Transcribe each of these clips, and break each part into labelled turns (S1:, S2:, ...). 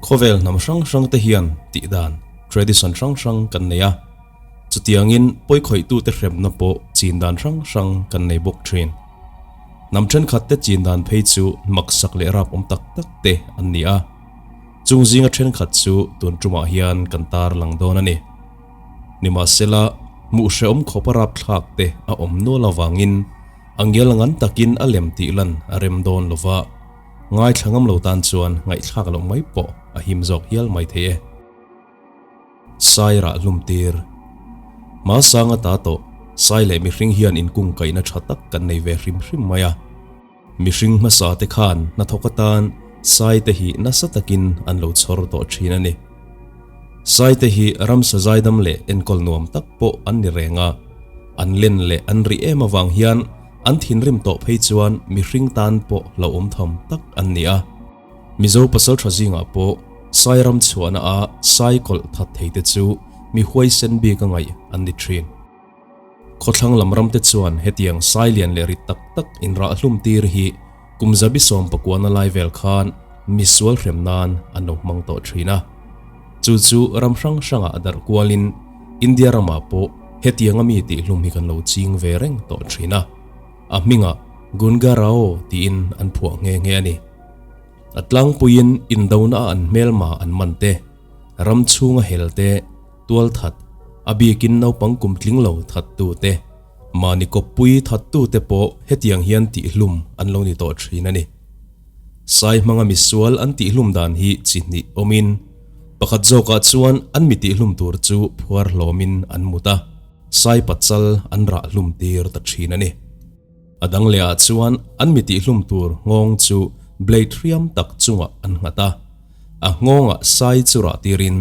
S1: Khawvel hnam hrang hrang te hian tihdan, tradition, hrang hrang kan nei a. Chutiangin pawikhawih-tute hremna pawh chin dan hrang hrang kan nei bawk thin. Hnam thenkhat te chin dan phei chu maksak leh rap awm tak tak te an ni a. Chung zinga thenkhat chu tun tumah hian kan tar lang dawn a ni. Nimahsela, hmuh hrehawm khawpa rapthlak te a awm nual avangin a ngial ngan takin a lem tih lan a rem dawn lo va, ngaithla ngam lo tan chuan ngaihthlak loh mai pawh a him zawk hial mai thei e. Sai rah hlum tir. Hma sanga ta tawh, sai leh mihring hian inkungkaihna tha tak kan nei ve hrim hrim mai a. Mihring hmasa te khan hnathawk atan sai te hi nasa takin an lo chhawr tawh thin a ni. Sai te hi ramsa zaidam leh enkawl nuam tak pawh an ni reng a, an len leh an rih em avang hian an thinrim tawh phei chuan mihring tan pawh hlauhawm tham tak an ni a. Mizo pasaltha zingah pawh sai ram chhuahna a sai kawlh that thei te chu mi huaisen bik a ngaih an ni thin. Khawthlang lam ram te chuan hetiang sai lian leh rit tak tak inrah hlum tir hi kum zabi sawm pakuana lai vel khan misual hrem nan an lo hmang tawh thin a. Chu chu ram hrang hrangah darh kualin India ramah pawh hetianga mi tihhlum hi kan lo ching ve reng tawh thin a. A hmingah Gunga Rao tiin an phuah nghe nghe a ni. A tlangpuiin indona a an hmelma an man te, ram chhunga hel te, tual that, a bikin naupang kum tling lo thattu te, mahni kawppui thattu te pawh hetiang hian tihhlum an lo ni tawh thin a ni. Sai hmanga misual an tihhlum dan hi chi hnih awmin, pakhat zawkah chuan an mi tihhlum tur chu phuar hlawmin an mut a, sai pachal an rah hlum tir ta thin a ni. A dang leh ah chuan an mi tihhlum tur nghawng chu blade hriam tak chungah an nghat a, a nghawngah sai chu rah tirin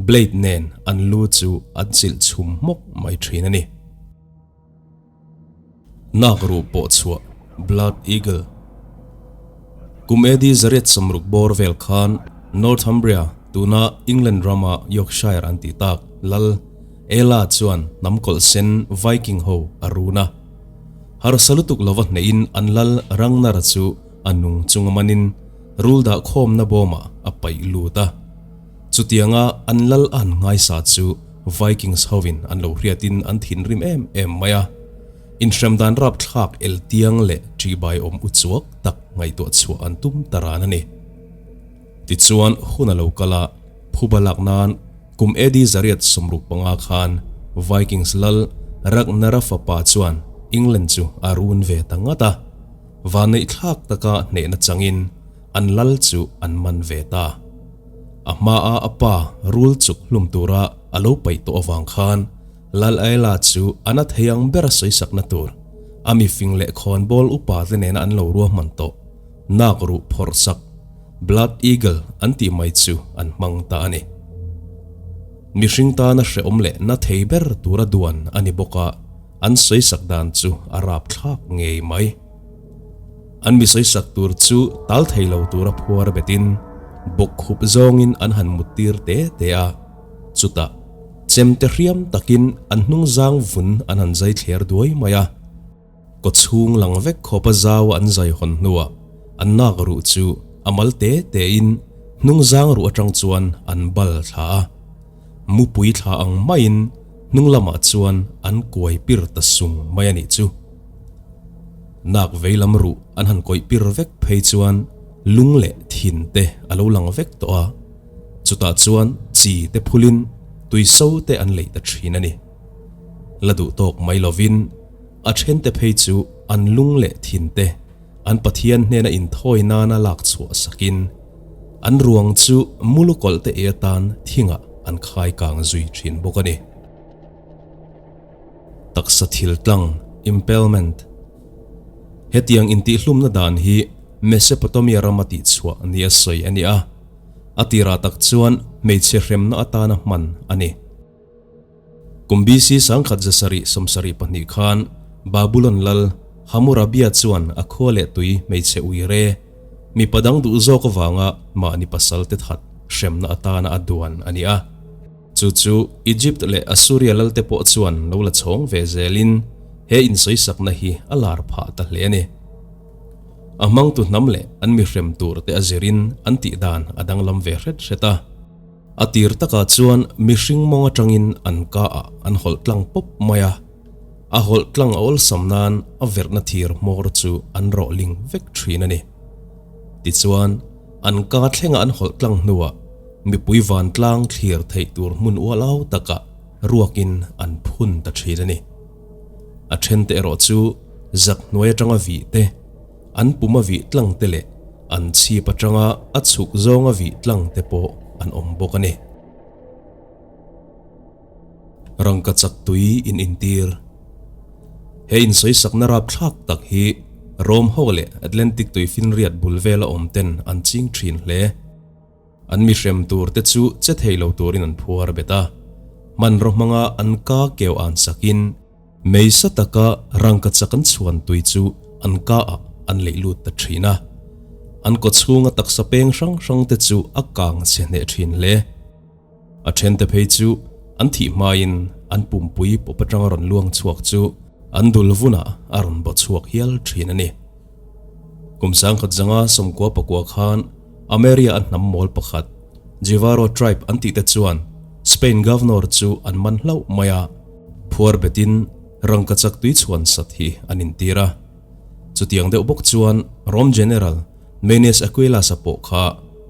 S1: blade nen an lu chu an chilh chhum hmawk mai thin a ni. Nak ruh pawh chhuah, Blood Eagle. Kum AD zariat samruk bawr vel khan Northumbria, tuna England rama Yorkshire an tih tak, lal Ela chuan hnam kawlh sen Viking ho a run a. Harsa lutuk lova hnehin an lal Ragnar chu a nung chunga manin rul dah khawmna bawmah a paih lut a. Chutianga an lal an ngaisa chu Vikings hovin an lo hriatin an thinrim em em mai a. Inhrem dan rapthlak eltiang leh ṭihbai awm uchuak tak ngaihtuah chhuah an tum ta ran a ni. Tichuan hun a lo kal a, phuba lak nan Kum AD 165 khan Vikings lal Ragnara fapa chuan England chu a run ve ta ngat a, vanneihthlak taka hnehna changin an lal chu an man ve ta. A hmaa a pa rul chuk hlum tura a lo paih tawh avang khan Lal Aela chu a na thei ang bera sawisakna tur a mifing leh khawnbawl upa te nena an lo ruahman tawh nak ruh phawrh sak Blood Eagle an tih mai chu an hmang ta a ni. Mihring tana hrehawm leh na thei ber tura duan a ni bawk a, an sawisak dan chu a rapthlak ngei mai. An mi sawisak tur chu tal thei lo tura phuar betin bawk khup zawngin an han muttir te te a, chutah chemte hriam takin an hnungzang vun an han zai thler duai mai a. Kawchhung lang vek khawpa zau an zai hawn hnuah an nak ruh chu a mal te tein hnungzang ruh atang chuan an bal thla a. Mupui thla ang maiin hnung lamah chuan an kuai pir ta sung mai a nih chu. Nak vei lam ruh an han kawih pir vek phei chuan lung leh thin te a lo lang vek tawh a, chutah chuan chi te phulin tui so te an leih ta thin a ni. La duh tawk mai lovin a thente phei chu an lung leh thinte an Pathian hnena inthawi nana lak chhuah sakin an ruang chu mulu kawlh te ei atan thingah an khai kang zui thin bawk a ni. Taksa thil tlang, impalement. Hetiang intihhlumna dan hi Mesopotamia rama tihchhuah nia sawi a ni a, a tirah tak chuan hmeichhe hremna atana hman a ni. Kum BC 1772 khan Babulon lal Hammurabia chuan a khua leh tui hmeichhe uire mipa dang duh zawk avanga mahni pasal te that hremna atana a duan a ni a. Chu chu Egypt leh Assuria lalte pawh chuan lo la chhawng ve zelin he insawisakna hi a lar phah ta hle a ni. A hmangtu hnam leh an mi hrem tur te a zirin an tih dan a danglam ve hret hret a. A tir takah chuan mihring mawng atangin an ka ah an hawlh tlang pawp mai a, a hawlh tlang a awlsam nan a verhna thir hmawr chu an rawh ling vek thin a ni. Tichuan, an ka thlenga an hawlh tlang hnuah mipui vantlang thlir theih tur hmun ualau takah ruakin an phun ta thin a ni. A thente erawh chu zak hnuai atanga vih te, an pum a vih tlang te leh an chhip atanga a chhuk zawnga vih tlang te pawh an awm bawk a ni. Rangkachak tui in intir. He insawisakna rapthlak tak hi Rome ho leh Atlantic tuifinriat bul vela awm ten an ching thin hle. An mi hrem tur te chu che thei lo turin an phuar bet a, hmanraw hmanga an ka keu an sakin meisa taka rangkachak an chhuan tui chu an ka ah an leih lut ta thin a. An kaw chhunga taksa peng hrang hrang te chu a kang chhe hneh thin hle. A thente phei chu an thih hmain an pumpui pawp atanga rawn luang chhuak chu an dul vunah a rawn baw chhuak hial thin a ni. Kum sangkhat zanga sawmkua pakua khan Ameria a hnam mawl pakhat Jivaro tribe an tihte chuan Spain governor chu an man hlauh mai a, phuar betin rangkachak tui chhuan sat hi an intir a. Chutiang deuh bawk chuan Rome general Manius Aquilus-a pawh kha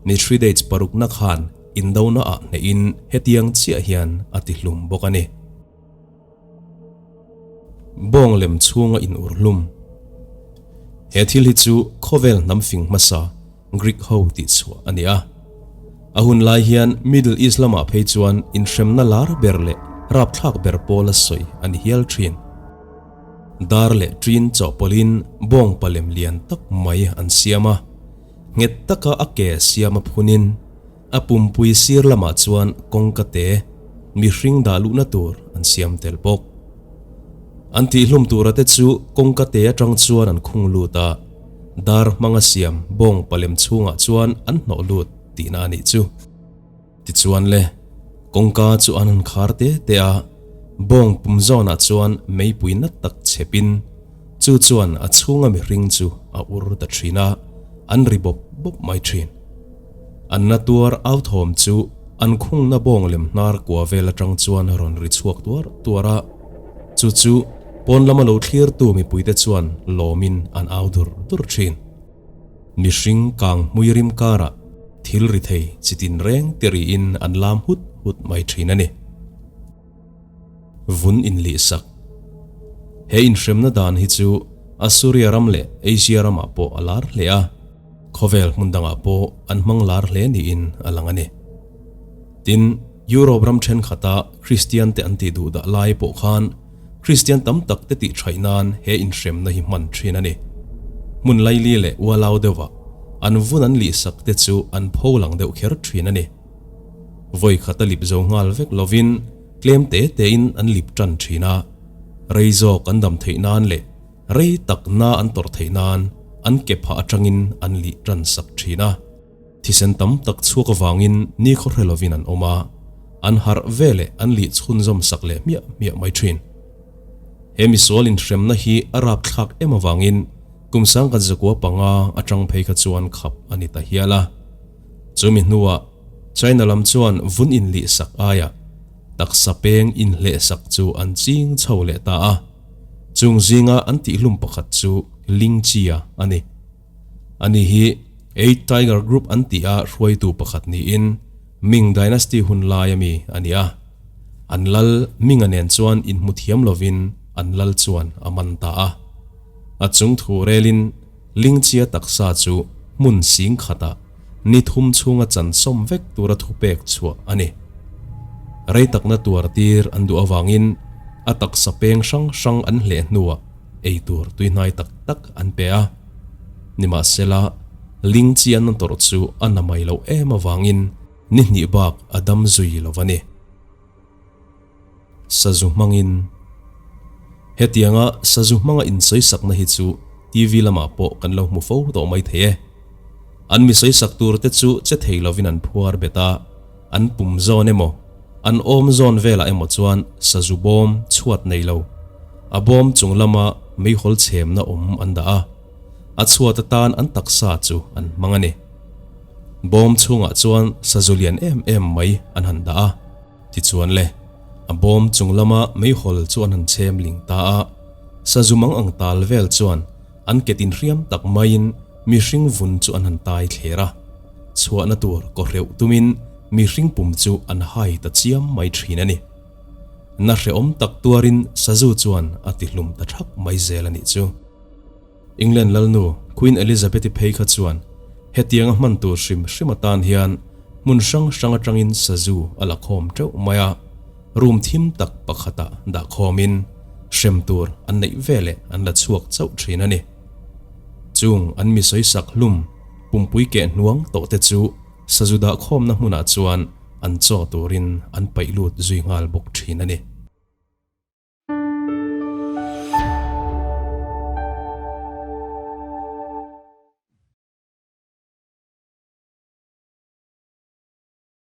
S1: Mithridates parukna khan Indona ah hnehin hetiang chiah hian a ti hlum bawk a ni. Bawng lem chhunga in ur hlum. He thil hi chu khawvel hnam fing hmasa Greek ho tih chhuah a ni a. A hun lai hian Middle East lamah phei chuan inhremna lar ber leh rapthlak ber pawl a sawi a ni hial thin. Dar leh ṭin chawhpawlhin bawng palem lian tak mai an siam a. Nghet taka a ke siam a phunin a pumpui sir lamah chuan kawngka te mihring dah luhna tur an siam tel bawk. An tihhlum tura te chu kawngka te atang chuan an khung lut a, dar hmanga siam bawng palem chhungah chuan an hnawh lut tihna a nih chu. Tichuan le, kawngka chu an han khar te te a, bawng pum zawnah chuan meipui nat tak chhepin chu chuan a chhunga mihring chu a ur ta thin a, an ri bawp bawp mai thin. An na tuar au thawm chu an khungna bawng lem hnar kua vel atang chuan rawn ri chhuak tuar tuar a, chu chu pawn lama lo thlirtu mipuite chuan lawmin an au dur dur thin. Mihring kang hmui rim karah thil ri thei chi tin reng te riin an lam hut hut mai thin a ni. Vun inlih sak. He inhremna dan hi chu Assuria ram leh Asia ramah pawh a lar hle a, khawvel hmun dangah pawh an hmang lar hle niin a lang a ni. Tin, Europe ram thenkhatah Kristian te an tih duh dah lai pawh khan Kristian tam tak te tih thaih nan he inhremna hi hman thin a ni. Hmun laili leh ualau deuhah an vun an lihsak te chu an pho lang deuh kher thin a ni. Vawi khat a lip zo nghal vek lovin tlem te tein an lip tan thin a, rei zawk an dam theih nan leh rei tak na an tawrh theih nan an ke phah atangin an lih tan sak thin a. Thisen tam tak chhuak avangin ni khaw hre lovin an awm a, an harh ve leh an lih chhunzawm sak leh hmiah hmiah mai thin. He misual inhremna hi a rapthlak em avangin kum sangkhat zakua panga atang phei kha chuan khap a ni ta hial a. Chumi hnuah China lam chuan vun inlih sak aiah taksa peng inhleh sak chu an ching chho leh ta a, chung zinga an tihhlum pakhat chu Lingchia a ni. Ani hi Eight Tiger Group an tih a hruaitu pakhat niin Ming Dynasty hun lai ami a ni a. An lal Ming-a nen chuan inhmu thiam lovin an lal chuan a man ta a. A chung thu relin Lingchia taksa chu hmun sing khatah ni thum chhunga chansawm vek tura thupek chhuah a ni. Rei takna tuar tir an duh avangin a taksa peng hrang hrang an hleh hnuah ei tur tuihnai tak tak an pe a. Nimahsela, ling chian a tawrh chu a na mai loh em avangin ni hnih bak a dam zui lo a ni. Sazu hmangin Hetianga sazu hmanga insawisakna hi chu TV lamah pawh kan lo hmu fo tawh mai thei e. An mi sawisak tur te chu che thei lovin an phuar bet a, an pum zawn emaw, an awm zawn velah emaw chuan sazu bawm chhuat nei lo, a bawm chung lama meihawl chhemna awm an dah a. A chhuat atan an taksa chu an hmang a ni. Bawm chhungah chuan sazu lian em em mai an han dah a. Tichuan le, a bawm chung lama meihawl chu an han chhem ling ta a. Sazu mang ang tal vel chuan an ke tinhriam tak maiin mihring vun chu an han tai thler a. Chhuahna tur kawhreuh tumin mihring pum chu an hai ta chiam mai thin a ni. Na hrehawm tak tuarin sazu chuan a tihlum ta thak mai zel a nih chu. England lalnu Queen Elizabeth-i phei kha chuan hetianga hman tur hrim hrim atan hian hmun hrang hrang atangin sazu a la khawm teuh mai a, room thim tak pakhatah dah khawmin hrem tur an neih veleh an la chhuak chauh thin a ni. Chung an mi sawisak hlum pumpui keh hnuang tawh te chu sazu dah khawmna hmunah chuan an chaw turin an paih lut zui nghal bawk thin a ni.